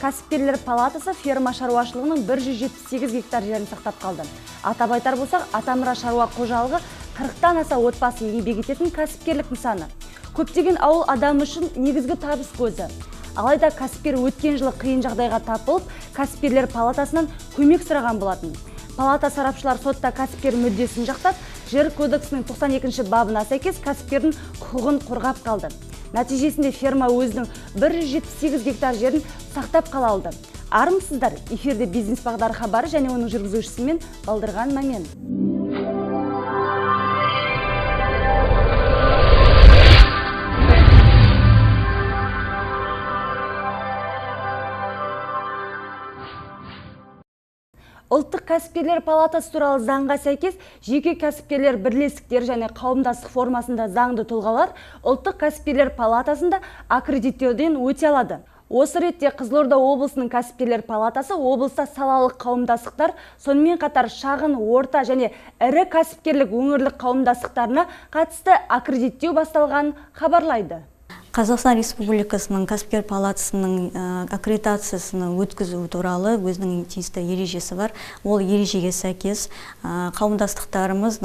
Кәсіпкерлер палатасы ферма шаруашылығының 178 гектар жерін сақтап қалды. Атап айтар болсақ, Атамұра шаруа қожалығы 40-тан аса отбасы еңбек ететін кәсіпкерлік нысаны. Көптеген ауыл адамы үшін негізгі табыс көзі. Алайда кәсіпкер өткен жылы қиын жағдайға тап болып, кәсіпкерлер палатасынан көмек сұраған болатын. Палата сарапшылар сотта кәсіпкер мүддесін жақтап, жер кодексінің 92-ші бабына сәйкес кәсіпкердің құқығын қорғап қалды. Нәтижесінде ферма өзінің 178 гектар жерін сақтап қала алды. Армысыздар, эфирде бизнес бағдары хабары және оның жүргізушісімен Балдырған Мамен. Ұлттық кәсіпкерлер палатасы туралы заңға сәйкес, жеке кәсіпкерлер бірлестіктер және қауымдастық формасында заңды тұлғалар Ұлттық кәсіпкерлер палатасында аккредиттеуден өте алады. Осы ретте Қызылорда облысының кәсіпкерлер палатасы облыста салалық қауымдастықтар, сонымен қатар шағын, орта және ірі кәсіпкерлік өңірлік қауымдастықтарына қатысты аккредиттеу басталғанын хабарлайды. Қазақстан Республикасының кәсіпкер палатасының аккредитациясын өткізу туралы өзінің тиісті ережесі бар. Ол ережеге сәйкес қауымдастықтарымыз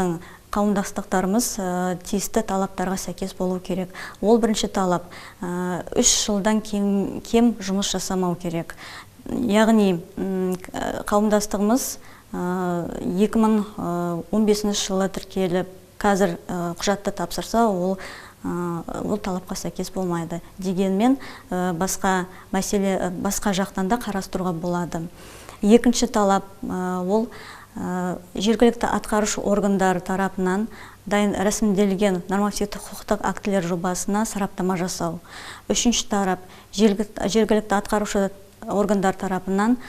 тиісті талаптарға сәйкес болу керек. Ол бірінші талап, 3 жылдан кем жұмыс жасамау керек. Яғни қауымдастығымыз 2015 жылы тіркеліп, қазір құжатты тапсырса, ол талапқа сәйкес болмайды. Дегенмен басқа мәселе, басқа жақтан да қарастыруға болады. Екінші талап, ол жергілікті атқарушы органдар тарапынан дайын рәсімделген нормативтік құқықтық актілер жобасына сараптама жасау. Үшінші тарап, жергілікті атқарушы органдар тарапынан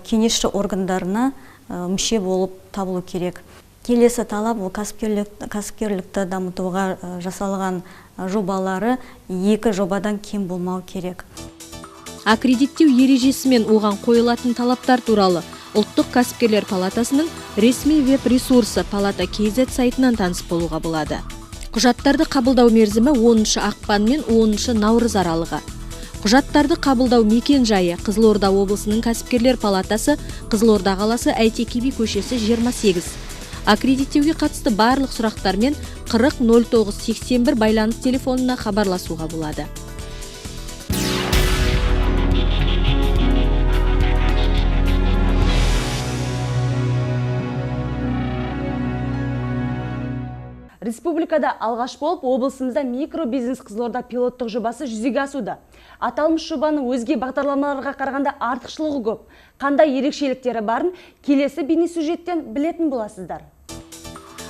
кеңесші органдарына мүше болып табылу керек. Келесі талап, ол кәсіпкерлікті дамытуға жасалған жобалары 2 жобадан кем болмау керек. Аккредиттеу ережесі мен оған қойылатын талаптар туралы Ұлттық кәсіпкерлер палатасының ресми веб-ресурсы Палата KZ сайтынан таныс болуға болады. Құжаттарды қабылдау мерзімі 10 ақпан мен 10 наурыз аралығы. Құжаттарды қабылдау мекен жайы Қызылорда облысының кәсіпкерлер палатасы, Қызылорда қаласы, Әйтеке би көшесі 28. Аккредиттеуге қатысты барлық сұрақтармен 40 09 81 байланыс телефонына хабарласуға болады. Республикада алғаш болып облысымызда микробизнес Қызылорда пилоттық жобасы жүзеге асуда. Аталмыш жобаның өзге бағдарламаларға қарағанда артықшылығы көп. Қандай ерекшеліктері барын келесі бейнесюжеттен білетін боласыздар.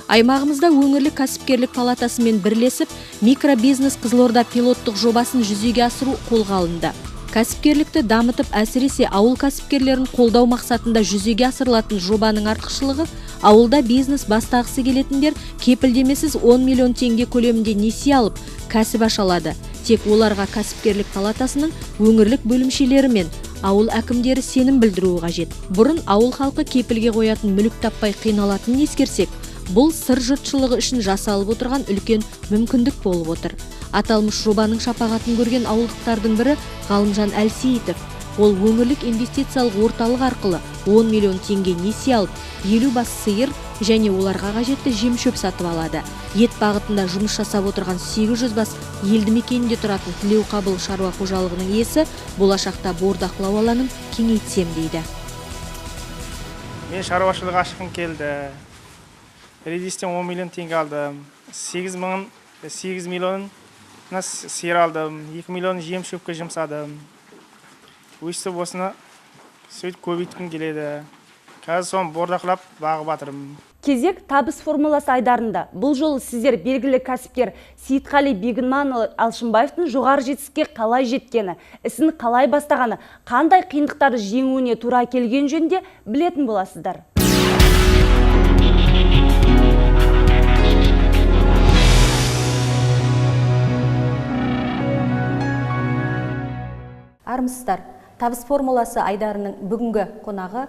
Аймағымызда өңірлік кәсіпкерлік палатасымен бірлесіп, микробизнес Қызылорда пилоттық жобасын жүзеге асыру қолға алынды. Кәсіпкерлікті дамытып, әсіресе ауыл кәсіпкерлерін қолдау мақсатында жүзеге асырылатын жобаның артықшылығы ауылда бизнес бастағысы келетіндер кепілдемесіз 10 миллион теңге көлемінде несие алып, кәсіп аша алады. Тек оларға кәсіпкерлік палатасының өңірлік бөлімшелері мен ауыл әкімдері сенім білдіруі қажет. Бұрын ауыл халқы кепілге қоятын мүлік таппай қиналатынын ескерсек, бұл сыр жұртшылығы үшін жасалып отырған үлкен мүмкіндік болып отыр. Аталмыш жобаның шапағатын көрген ауылдықтардың бірі Ғалымжан Әлсейітов. Ол өңірлік инвестициялық орталық арқылы 10 миллион теңге несие алып, 50 бас сиыр және оларға қажетті жем-шөп сатып алады. Ет бағытында жұмыс жасап отырған 800 бас елді мекенінде тұратын Тілеуқабыл шаруа қожалығының иесі болашақта бордақылау алаңын кеңейтсем дейді. Мен шаруашылық ашқым келді. Кредиттен 10 миллион теңге алдым. 8 миллион сиыр алдым, 2 миллион жем шөпке жұмсадым. Өстіп осыны сөйтіп көбейткім келеді. Қазір соны бордақылап бағып жатырмын. Кезек табыс формуласы айдарында. Бұл жолы сіздер белгілі кәсіпкер Сейітқали Бегінманұлы Алшынбаевтың жоғары жетістікке қалай жеткені, ісін қалай бастағаны, қандай қиындықтарды жеңуіне тура келген жөнінде білетін боласыздар. Армысыздар, табыс формуласы айдарының бүгінгі қонағы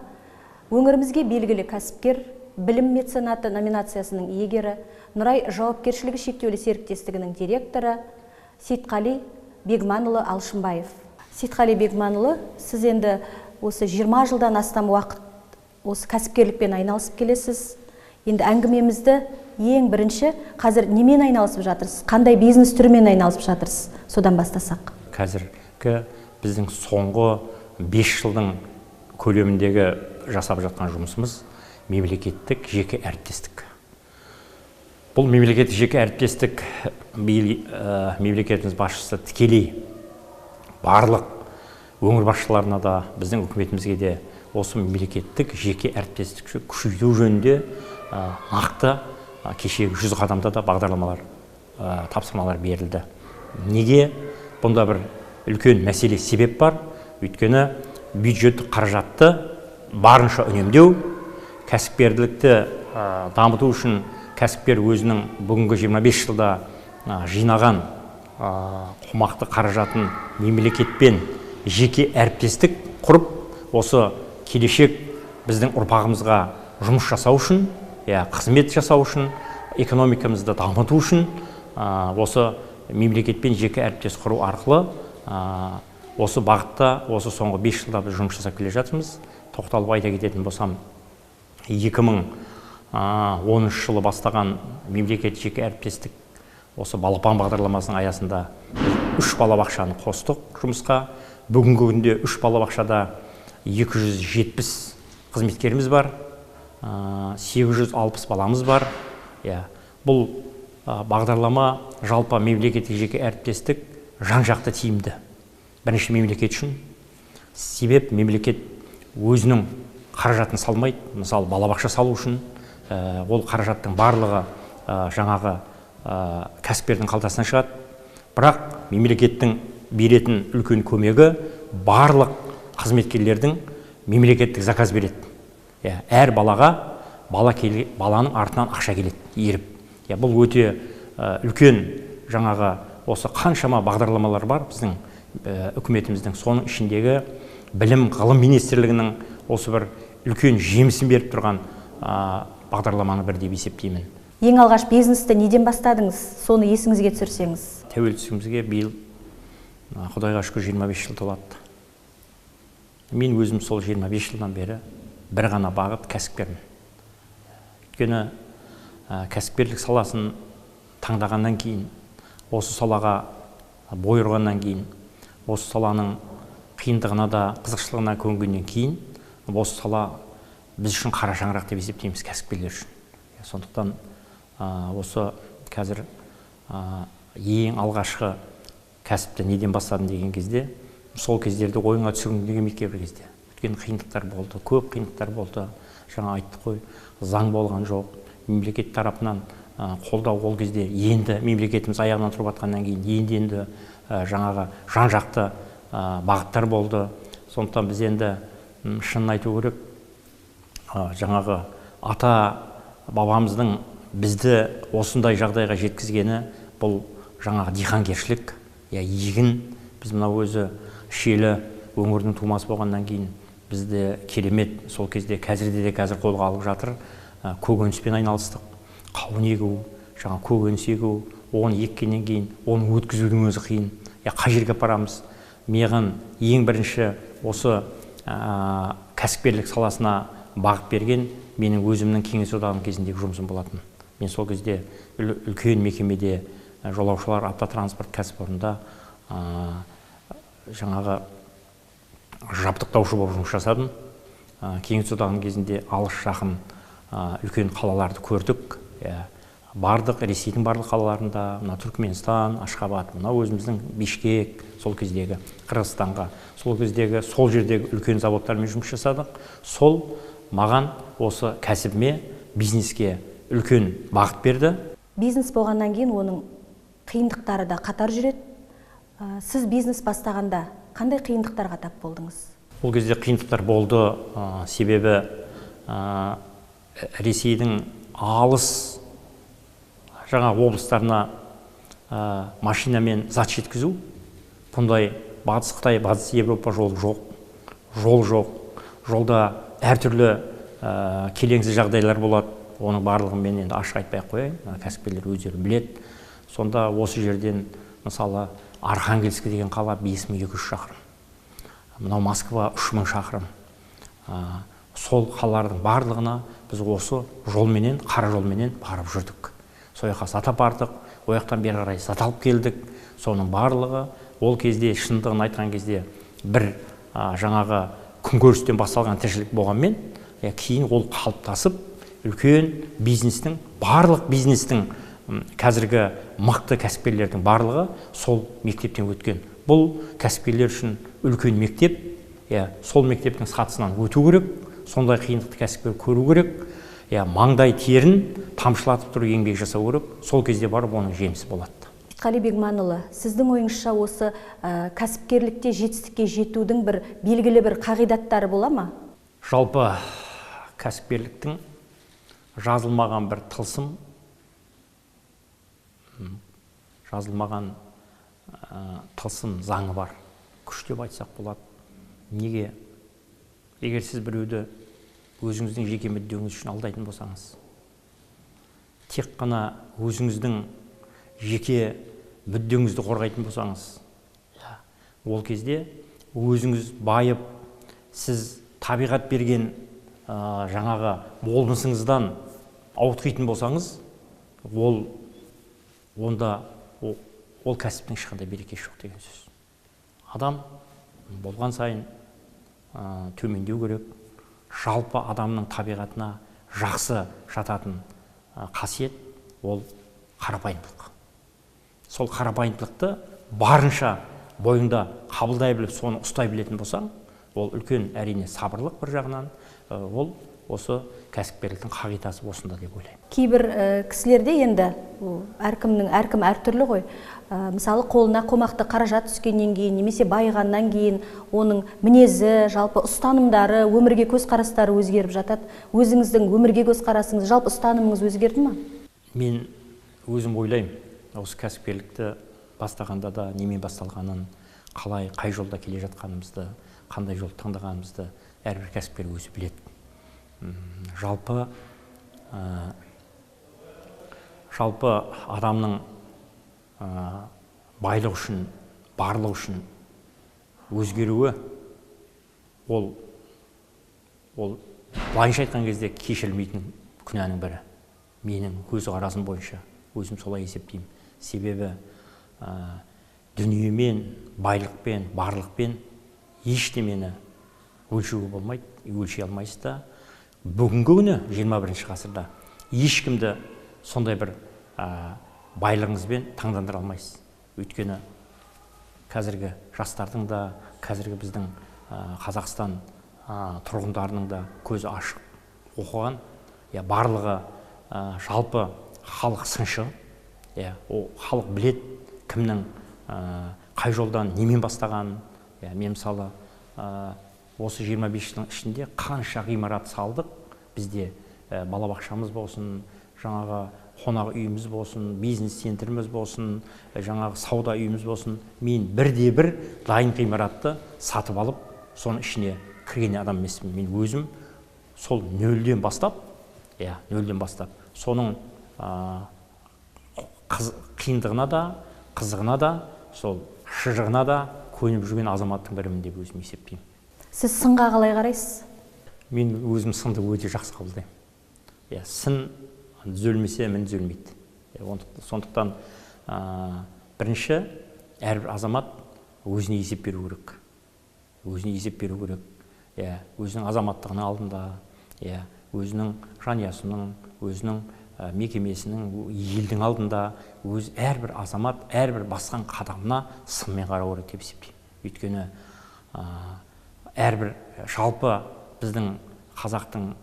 өңірімізге белгілі кәсіпкер, білім меценаты номинациясының иегері, Нұрай жауапкершілігі шектеулі серіктестігінің директоры Сейітқали Бегманұлы Алшынбаев. Сейтқали Бегманұлы, сіз енді осы 20 жылдан астам уақыт осы кәсіпкерлікпен айналысып келесіз. Енді әңгімемізді ең бірінші қазір немен айналысып жатырсыз, қандай бизнес түрімен айналысып жатырсыз, содан бастасақ. Қазіргі біздің соңғы 5 жылдың көлеміндегі жасап жатқан жұмысымыз мемлекеттік жеке әріптестік. Бұл мемлекеттік жеке әріптестік биыл мемлекетіміз басшысы тікелей барлық өңір басшыларына да, біздің үкіметімізге де осы мемлекеттік жеке әріптестікті күшейту жөнінде нақты кешегі 100 қадамда да бағдарламалар, тапсырмалар берілді. Неге? Бұнда бір үлкен мәселе, себеп бар. Өйткені бюджеттік қаражатты барынша үнемдеу, кәсіпкерлікті дамыту үшін кәсіпкер өзінің бүгінгі 25 жылда жинаған қомақты қаражатын мемлекетпен жеке әріптестік құрып, осы келешек біздің ұрпағымызға жұмыс жасау үшін, қызмет жасау үшін, экономикамызды дамыту үшін осы мемлекетпен жеке әріптес құру арқылы осы бағытта осы соңғы 5 жылда біз жұмыс жасап келе жатырмыз. Тоқталып айта кететін болсам, 2013 жылы бастаған мемлекет жеке әріптестік осы балапан бағдарламасының аясында 3 балабақшаны қостық жұмысқа. Бүгінгі күнде 3 балабақшада 270 қызметкеріміз бар, 860 баламыз бар. Бұл бағдарлама жалпы мемлекеттік жеке әріптестік жан-жақты тиімді. Бірінші мемлекет үшін, себеп мемлекет өзінің қаражатын салмайды. Мысалы, балабақша салу үшін ол қаражаттың барлығы жаңағы кәсіпкердің қалтасынан шығады. Бірақ мемлекеттің беретін үлкен көмегі барлық қызметкерлердің мемлекеттік заказ береді. Әр балаға баланың артынан ақша келеді, еріп. Бұл өте үлкен жаңағы осы қаншама бағдарламалар бар біздің үкіметіміздің, соның ішіндегі білім ғылым министрлігінің осы бір үлкен жемісін беріп тұрған бағдарламаны бір деп есептеймін. Ең алғаш бизнесті неден бастадыңыз? Соны есіңізге түсірсеңіз. Тәуелсіздігімізге биыл Құдайға шүкір 25 жыл толады. Мен өзім сол 25 жылдан бері бір ғана бағыт кәсіпкермін. Өйткені кәсіпкерлік саласын таңдағаннан кейін, осы салаға бой ұрғаннан кейін, осы саланың қиындығына да қызықшылығына көнгеннен кейін, осы сала біз үшін қара шаңырақ деп есептейміз кәсіпкерлер үшін. Сондықтан осы қазір ең алғашқы кәсіпті неден бастадым деген кезде, сол кездерді ойыңа түсіргім келмейді кейбір кезде. Өйткені қиындықтар болды, көп қиындықтар болды. Жаңа айттық қой, заң болған жоқ, мемлекет тарапынан қолдау ол кезде енді мемлекетіміз аяғынан тұрып атқаннан кейін енді жаңағы жан-жақты бағыттар болды. Сондықтан біз енді шынын айту керек, жаңағы ата бабамыздың бізді осындай жағдайға жеткізгені бұл жаңағы диқанкершілік, егін. Біз мынау өзі Шиелі өңірінің тумасы болғаннан кейін бізді керемет сол кезде, қазірде де қазір қолға алып жатыр, көкөніспен айналыстық. Қауын егу, жаңа көкөніс егу, оны еккеннен кейін оны өткізудің өзі қиын. Қай жерге апарамыз? Маған ең бірінші осы кәсіпкерлік саласына бағыт берген менің өзімнің Кеңес одағының кезіндегі жұмысым болатын. Мен сол кезде үлкен мекемеде жолаушылар автотранспорт кәсіпорнында жаңағы жабдықтаушы болып жұмыс жасадым. Кеңес одағының кезінде алыс жақын үлкен қалаларды көрдік. Бардық Ресейдің барлық қалаларында, мына Түркменстан, Ашхабад, мына өзіміздің Бишкек, сол кездегі Қырғызстанға, сол кездегі сол жердегі үлкен заводтармен жұмыс жасадық. Сол маған осы кәсібіме, бизнеске үлкен бағыт берді. Бизнес болғаннан кейін оның қиындықтары да қатар жүреді. Сіз бизнес бастағанда қандай қиындықтарға тап болдыңыз? Ол кезде қиындықтар болды, себебі Ресейдің алыс жаңа облыстарына машинамен зат жеткізу, бұндай Батыс Қытай, Батыс Европа жолы жоқ, жол жоқ, жолда әртүрлі келеңсіз жағдайлар болады. Оның барлығын мен енді ашық айтпай ақ қояйын, кәсіпкерлер өздері біледі. Сонда осы жерден мысалы Архангельск деген қала 5200 шақырым, мынау Москва 3000 шақырым. Сол қалалардың барлығына біз осы жолменен, қара жолменен барып жүрдік. Сол жаққа зат апардық, ол жақтан бері қарай зат алып келдік. Соның барлығы ол кезде, шындығын айтқан кезде, бір жаңағы күнкөрістен басталған тіршілік болғанмен, кейін ол қалыптасып, үлкен бизнестің, барлық бизнестің, қазіргі мықты кәсіпкерлердің барлығы сол мектептен өткен. Бұл кәсіпкерлер үшін үлкен мектеп, сол мектептің сатысынан өту керек, сондай қиындықты кәсіпкер көру керек, маңдай терін тамшылатып тұрып еңбек жасау керек, сол кезде барып оның жемісі болады. Сейітқали Бегманұлы, сіздің ойыңызша осы кәсіпкерлікте жетістікке жетудің бір белгілі бір қағидаттары бола ма? Жалпы кәсіпкерліктің жазылмаған бір тылсым, жазылмаған тылсым заңы бар. Күш деп айтсақ болады. Неге? Егер сіз біреуді өзіңіздің жеке мүддеңіз үшін алдайтын болсаңыз, тек қана өзіңіздің жеке мүддеңізді қорғайтын болсаңыз, ол кезде өзіңіз байып, сіз табиғат берген жаңағы болмысыңыздан ауытқитын болсаңыз, ол онда ол кәсіптің ешқандай берекесі жоқ деген сөз. Адам болған сайын төмендеу керек. Жалпы адамның табиғатына жақсы жататын қасиет ол қарапайымдылық. Сол қарапайымдылықты барынша бойыңда қабылдай біліп, соны ұстай білетін болсаң, ол үлкен әрине сабырлық бір жағынан, ол осы кәсіпкерліктің қағидасы осында деп ойлаймын. Кейбір кісілерде енді әркім әртүрлі ғой. Мысалы, қолына қомақты қаражат түскеннен кейін, немесе байығаннан кейін оның мінезі, жалпы ұстанымдары, өмірге көзқарастары өзгеріп жатады. Өзіңіздің өмірге көзқарасыңыз, жалпы ұстанымыңыз өзгерді ма? Мен өзім ойлаймын, осы кәсіпкерлікті бастағанда да немен басталғанын, қалай, қай жолда келе жатқанымызды, қандай жол таңдағанымызды әрбір кәсіпкер өзі біледі. Жалпы адамның байлық үшін, барлық үшін өзгеруі ол былайынша айтқан кезде кешірілмейтін күнәнің бірі. Менің көзқарасым бойынша өзім солай есептеймін. Себебі дүниемен, байлықпен, барлықпен ештемені өлшеуге болмайды, өлшей алмайсыз да. Бүгінгі күні 21 ғасырда ешкімді сондай бір байлығыңызбен таңдандыра алмайсыз. Өйткені қазіргі жастардың да, қазіргі біздің Қазақстан тұрғындарының да көзі ашық оқыған, барлығы жалпы халық сыншы, ол халық білет кімнің қай жолдан немен бастағанын. Мен мысалы осы 25 жылдың ішінде қанша ғимарат салдық, бізде балабақшамыз болсын, жаңағы қонақ үйіміз болсын, бизнес центріміз болсын, жаңағы сауда үйіміз болсын, мен бірде-бір дайын ғимаратты сатып алып, соның ішіне кірген адам емеспін. Мен өзім сол нөлден бастап, нөлден бастап, соның қиындығына да, қызығына да, сол шыжығына да көніп жүрген азаматтың бірімін деп өзім есептеймін. Сіз сынға қалай қарайсыз? Мен өзім сынды өте жақсы қабылдаймын. Сын түзелмесе, мін түзелмейді. Сондықтан бірінші әрбір азамат өзіне есеп беру керек. Өзіне есеп беру керек. Өзінің азаматтығының алдында, өзінің жанұясының, өзінің мекемесінің, елдің алдында өз әрбір азамат, әрбір басқан қадамына сынмен қарау керек деп есептеймін. Өйткені әрбір жалпы біздің қазақтың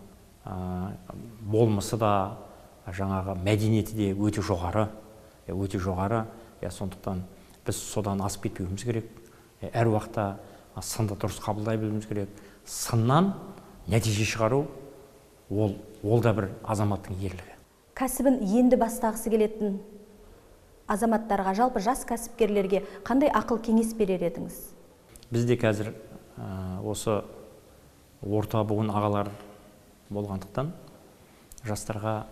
болмысы да, жаңағы мәдениеті де өте жоғары, өте жоғары. Сондықтан біз содан асып кетпеуіміз керек. Әр уақытта сынды дұрыс қабылдай білуіміз керек. Сыннан нәтиже шығару ол да бір азаматтың ерлігі. Кәсібін енді бастағысы келетін азаматтарға, жалпы жас кәсіпкерлерге қандай ақыл кеңес берер едіңіз? Бізде қазір осы орта буын ағалар болғандықтан жастарға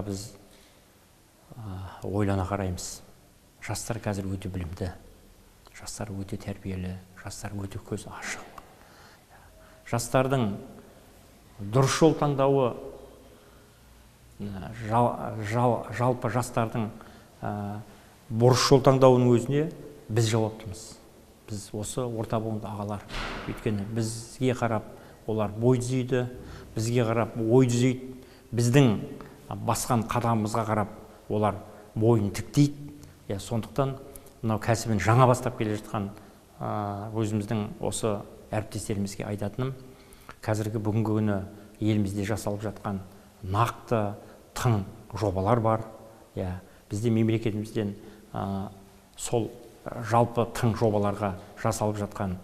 біз ойлана қараймыз. Жастар қазір өте білімді, жастар өте тәрбиелі, жастар өте көз ашық. Жастардың дұрыс жол таңдауы, жалпы жастардың бұрыс жол таңдауының өзіне біз жауаптымыз. Біз осы орта буынды ағалар. Өйткені бізге қарап олар бой түзейді, бізге қарап ой түзейді, біздің басқан қадамымызға қарап олар бойын тіктейді. Сондықтан мынау кәсібін жаңа бастап келе жатқан өзіміздің осы әріптестерімізге айтатыным, қазіргі бүгінгі күні елімізде жасалып жатқан нақты тың жобалар бар. Бізде мемлекетімізден сол жалпы тың жобаларға жасалып жатқан,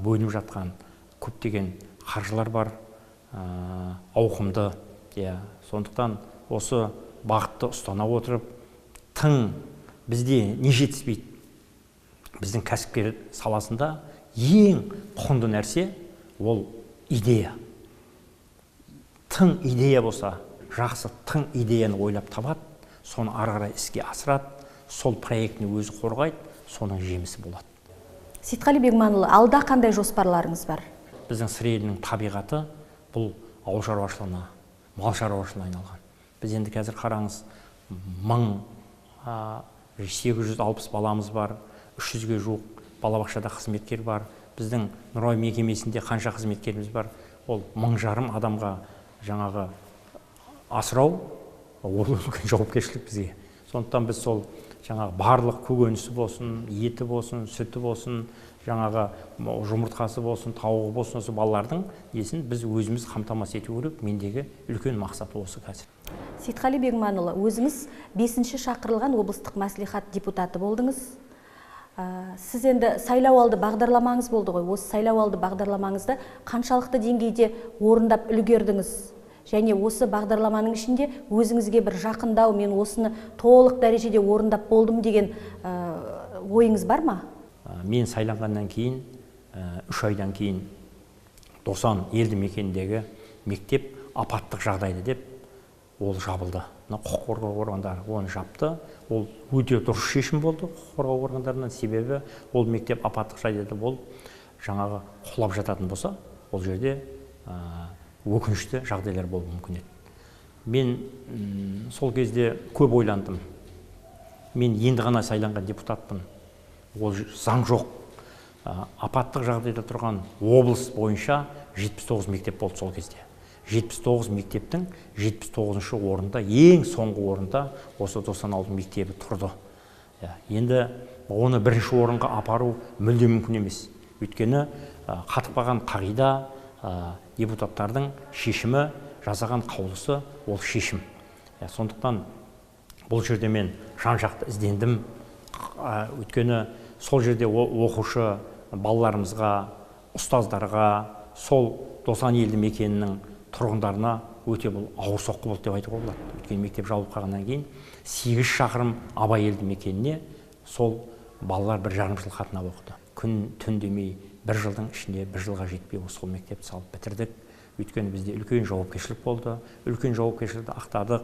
бөлініп жатқан көптеген қаржылар бар, ауқымды. Сондықтан осы бағытты ұстана отырып, тың бізде не жетіспейді? Біздің кәсіпкер саласында ең құнды нәрсе ол идея. Тың идея болса, жақсы тың идеяны ойлап табады, соны ары қарай іске асырады, сол проектіні өзі қорғайды, соның жемісі болады. Сейтқали Бегманұлы, алда қандай жоспарларыңыз бар? Біздің Сыр елінің табиғаты бұл ауыл шаруашылығына, мал шаруашылығына айналған. Біз енді қазір қараңыз, 1860 баламыз бар, 300-ге жуық балабақшада қызметкер бар. Біздің Нұрай мекемесінде қанша қызметкеріміз бар, ол 1500 адамға жаңағы асырау, ол үлкен жауапкершілік бізге. Сондықтан біз сол жаңағы барлық көкөнісі болсын, еті болсын, сүті болсын, жаңағы жұмыртқасы болсын, тауығы болсын, осы балалардың несін біз өзіміз қамтамасыз ету керек. Мендегі үлкен мақсат осы қазір. Сейтқали Бегманұлы, өзіңіз 5-ші шақырылған облыстық мәслихат депутаты болдыңыз. Сіз енді сайлауалды бағдарламаңыз болды ғой. Осы сайлауалды бағдарламаңызды қаншалықты деңгейде орындап үлгердіңіз? Және осы бағдарламаның ішінде өзіңізге бір жақындау, мен осыны толық дәрежеде орындап болдым деген ойыңыз бар ма? Мен сайланғаннан кейін, 3 айдан кейін Досан елді мекеніндегі мектеп апаттық жағдайда деп ол жабылды. Құқық қорғау органдары оны жапты. Ол өте дұрыс шешім болды құқық қорғау органдарынан, себебі ол мектеп апаттық жағдайда болып, жаңағы құлап жататын болса, ол жерде өкінішті жағдайлар болуы мүмкін еді. Мен сол кезде көп ойландым. Мен енді ғана сайланған депутатпын. Ол заң жоқ. Апаттық жағдайда тұрған облыс бойынша 79 мектеп болды сол кезде. 79 мектептің 79-шы орында, ең соңғы орында осы Досан ауылдың мектебі тұрды. Енді оны бірінші орынға апару мүлде мүмкін емес. Өйткені қатып қалған қағида, депутаттардың шешімі, жасаған қаулысы ол шешім. Сондықтан бұл жерде мен жан-жақты іздендім. Өйткені сол жерде оқушы балаларымызға, ұстаздарға, сол Досан елді мекенінің тұрғындарына өте бұл ауыр соққы болды деп айтуға болады. Өйткені мектеп жабылып қалғаннан кейін 8 шақырым Абай елді мекеніне сол балалар 1,5 жыл қатынап оқыды. Күн түн демей, бір жылдың ішінде бір жылға жетпей сол мектепті салып бітірдік. Өйткені бізде үлкен жауапкершілік болды, үлкен жауапкершілікті ақтадық.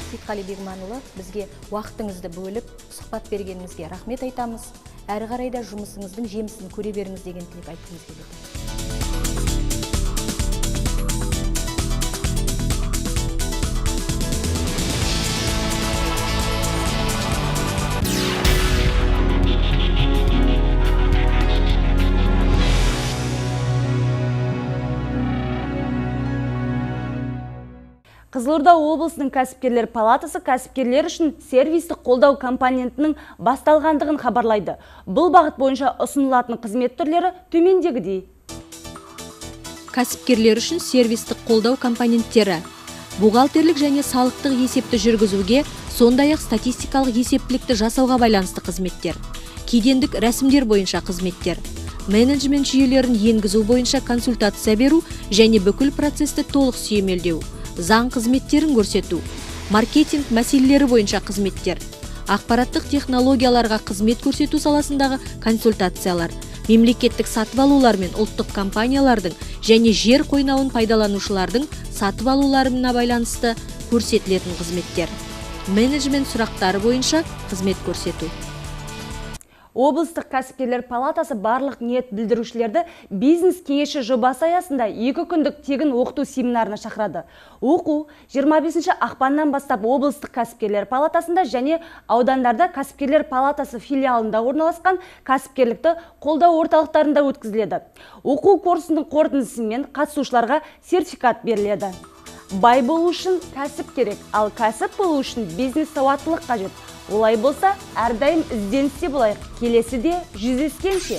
Сейтқали Бегманұлы, бізге уақытыңызды бөліп, сұхбат бергеніңізге рахмет айтамыз. Әрі қарай да жұмысыңыздың жемісін көре беріңіз деген тілек айтқымыз келеді. Қызылорда облысының кәсіпкерлер палатасы кәсіпкерлер үшін сервистік қолдау компонентінің басталғандығын хабарлайды. Бұл бағыт бойынша ұсынылатын қызмет түрлері төмендегідей. Кәсіпкерлер үшін сервистік қолдау компоненттері: бухгалтерлік және салықтық есепті жүргізуге, сондай-ақ статистикалық есептілікті жасауға байланысты қызметтер, кедендік рәсімдер бойынша қызметтер, менеджмент жүйелерін енгізу бойынша консультация беру және бүкіл процесті толық сүйемелдеу, заң қызметтерін көрсету, маркетинг мәселелері бойынша қызметтер, ақпараттық технологияларға қызмет көрсету саласындағы консультациялар, мемлекеттік сатып алулар мен ұлттық компаниялардың және жер қойнауын пайдаланушылардың сатып алуларына байланысты көрсетілетін қызметтер, менеджмент сұрақтары бойынша қызмет көрсету. Облыстық кәсіпкерлер палатасы барлық ниет білдірушілерді бизнес кеңесші жобасы аясында 2 күндік тегін оқыту семинарына шақырады. Оқу 25 ақпаннан бастап облыстық кәсіпкерлер палатасында және аудандарда кәсіпкерлер палатасы филиалында орналасқан кәсіпкерлікті қолдау орталықтарында өткізіледі. Оқу курсының қорытындысымен қатысушыларға сертификат беріледі. Бай болу үшін кәсіп керек, ал кәсіп болу үшін бизнес сауаттылық қажет. Олай болса, әрдайым ізденісте болайық. Келесіде жүздескенше.